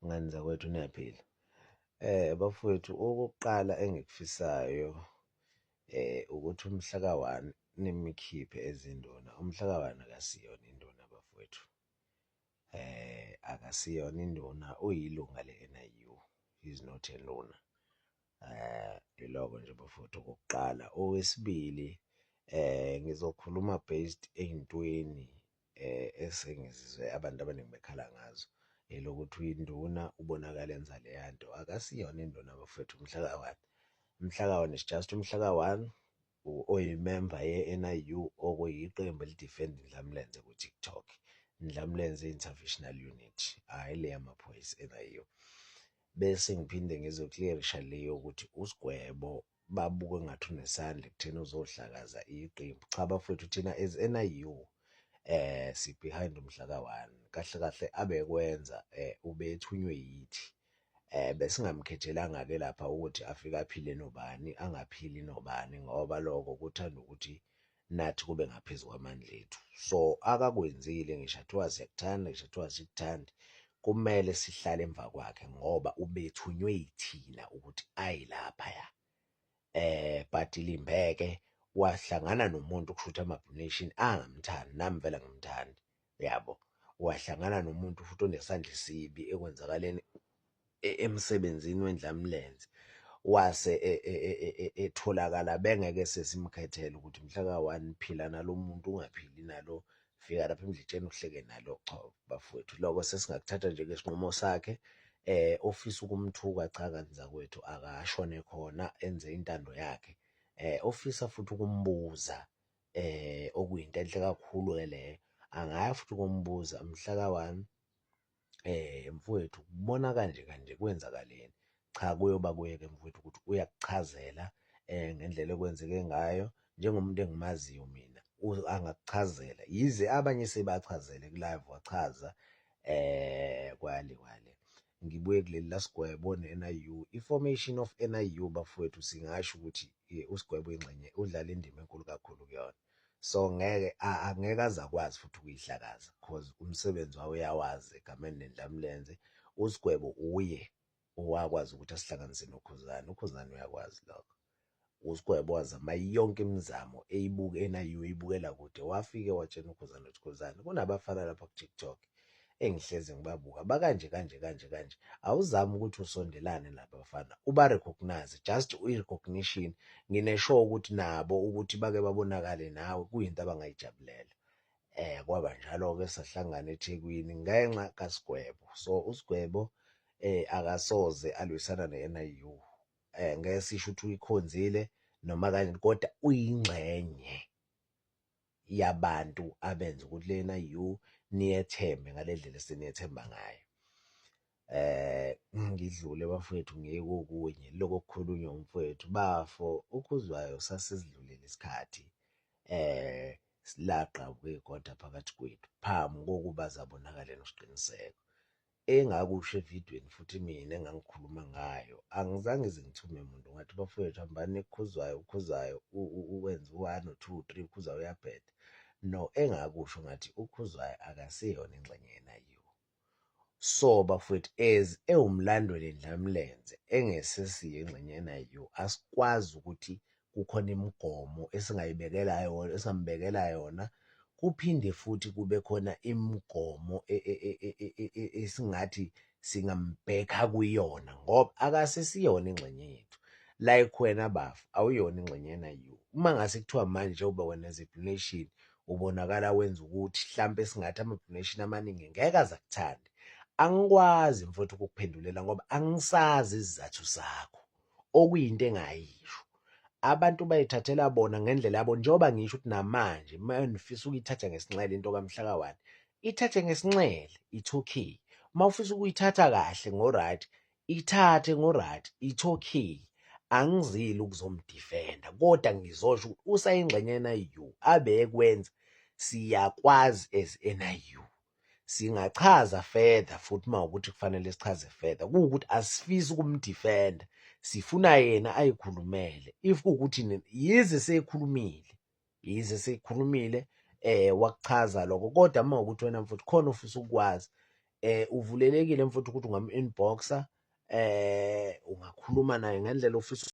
Ngane zakwethu niyaphila. Bafowethu okokuqala engikufisayo ukuthi umhla ka-one nimikhiphe ezinduna. Umhla ka-one akasiyona induna bafowethu, akasiyona induna uyilunga le-NIU he's not a nduna. Iloko nje bafowethu okokuqala. Okwesibili, ngizokhuluma based ey'ntweni esengizizwe abantu abaningi bekhala ngazo, elokuthi uyinduna ubonakala enza leya nto, akasiyona induna bafowethu umhla ka-one. Umhla ka-one is just umhla ka-one oyimemba ye-NIU okuyiqembu elidifenda Indlamlenze ku-TikTok. Indlamlenze Interventional Unit, hhayi le yamaphoyisa NIU. Bese ngiphinde ngizokliyerisha le yokuthi uSgwebo babuke engathi unesandla ekutheni uzohlakaza iqembu. Cha bafowethu, thina as NIU si-behind umhla ka-one, kahle kahle abekwenza ubethunywe yithi. Besingamkhethelanga-ke lapha ukuthi afike aphile nobani, angaphili nobani ngoba loko kuthanda ukuthi nathi kube ngaphezu kwamandla ethu. So, akakwenzile ngisho kuthiwa siyakuthanda, ngisho kuthiwa asikuthandi, kumele sihlale emva kwakhe ngoba ubethunywe yithina ukuthi aye laphaya. But limbeke wahlangana nomuntu kushuthi ama-nation angamthandi, nami vele angimthandi, uyabo. Wahlangana nomuntu futhi onesandla esibi ekwenzakaleni emsebenzini wendlamlenze, wase etholakala bengeke sesimkhethele ukuthi mhla ka-one phila nalo muntu ungaphili nalo, fika lapha emdletsheni uhleke nalo. Cha bafowethu, loko sesingakuthatha njengesinqumo sakhe. Ofisa ukumthuka cha ngane zakwethu akashone khona enze intando yakhe, ofisa futhi ukumbuza okuyinto enhle kakhulu-ke leyo, angaya futhi ukumbuza mhla ka-one, mfowethu kubona kanje kanje kwenzakaleni? Cha, kuyoba kuye-ke mfowethu ukuthi uyakuchazela ngendlela ekwenzeke ngayo njengomuntu engimaziyo mina angakuchazela, yize abanye sebachazele ku-live wachaza kwale kwale. Ngibuye kuleli laSigwebo ne-N_I_U, i-formation of N_I_U bafowethu singasho ukuthi uSigwebo ingxenye udlala indima enkulu kakhulu kuyona. So ngeke angeke aze akwazi futhi ukuyihlakaza cause umsebenzi wawo uyawazi egameni lendlamlenze. USigwebo uye owakwazi ukuthi asihlanganise noKhuzani, uKhuzani uyakwazi lokho. USigwebo wazama yonke imizamo eyibuka eNIU eyibukela kude, wafike watshela uKhuzani ukuthi Khuzani kunabafana lapha ku-TikTok engihlezi ngibabuka bakanje kanje kanje kanje, awuzame ukuthi usondelane nabafana uba-recognise, just i-recognition ngine-sure ukuthi nabo ukuthi bake babonakale nawe kuyinto abangayijabulela. Kwaba njalo-ke sahlangana eThekwini ngenxa kaSigwebo. So uSigwebo akasoze alwisana ne-N_I_U, ngeke sisho ukuthi uyikhonzile noma kanjani kodwa uyingxenye yabantu abenza ukuthi le N_I_U niyethembe ngale ndlela eseniyethemba ngayo. Ngidlule bafowethu ngiye kokunye lokhu okukhulunywa umfowethu, bafo uKhuzwayo sasisidlulile isikhathi lagqabuka igoda phakathi kwethu phambi kokuba aze abonakale noSiqiniseko. Engakusho evidweni futhi mina engangikhuluma ngayo, angizange ngize ngithume muntu ngathi bafowethu hambani kuKhuzwayo, uKhuzwayo wenza u-one, u-two, u-three, uKhuzwayo uyabheda. No, engakusho ngathi uKhuzwayo akasiyona ingxenye ye-N_I_U. So bafowethu as ewumlandeli Ndlamlenze engesesiyo ingxenye ye-N_I_U, asikwazi ukuthi kukhona imigomo esingayibekela yona, esingambekela yona, kuphinde futhi kube khona imigomo esingathi singambhekha kuyona ngoba akasesiyona ingxenye yethu. Like wena bafo awuyona ingxenye ye-N_I_U. Uma ngase kuthiwa manje njengoba wena as a Blue Nation ubonakala wenza ukuthi hlampe singathi ama-Blue Nation amaningi ngeke aze akuthande, angikwazi mfowethu ukukuphendulela ngoba angisazi isizathu sakho okuyinto engayisho. Abantu bayithathela bona ngendlela yabo njengoba ngisho ukuthi namanje uma nifisa ukuyithatha ngesinxele into kamhla ka-one, ithathe ngesinxele it's okay. Uma ufisa ukuyithatha kahle ngo-right, ithathe ngo-right it's okay. Angizile ukuzomdifenda kodwa ngizosho ukuthi usayingxenye ye-N_I_U abekwenza siyakwazi as N_I_U. Singachaza further futhi uma ukuthi kufanele sichaze further, kuwukuthi asifisi ukumdifenda, sifuna yena ayikhulumele. If kuwukuthi yize sekhulumile, yize sekhulumile wakuchaza lokho, kodwa uma kuwukuthi wena mfowethu khona ofisa ukukwazi. Uvulelekile mfowethu ukuthi ungamu-inbox-a, ungakhuluma naye ngendlela ofisa.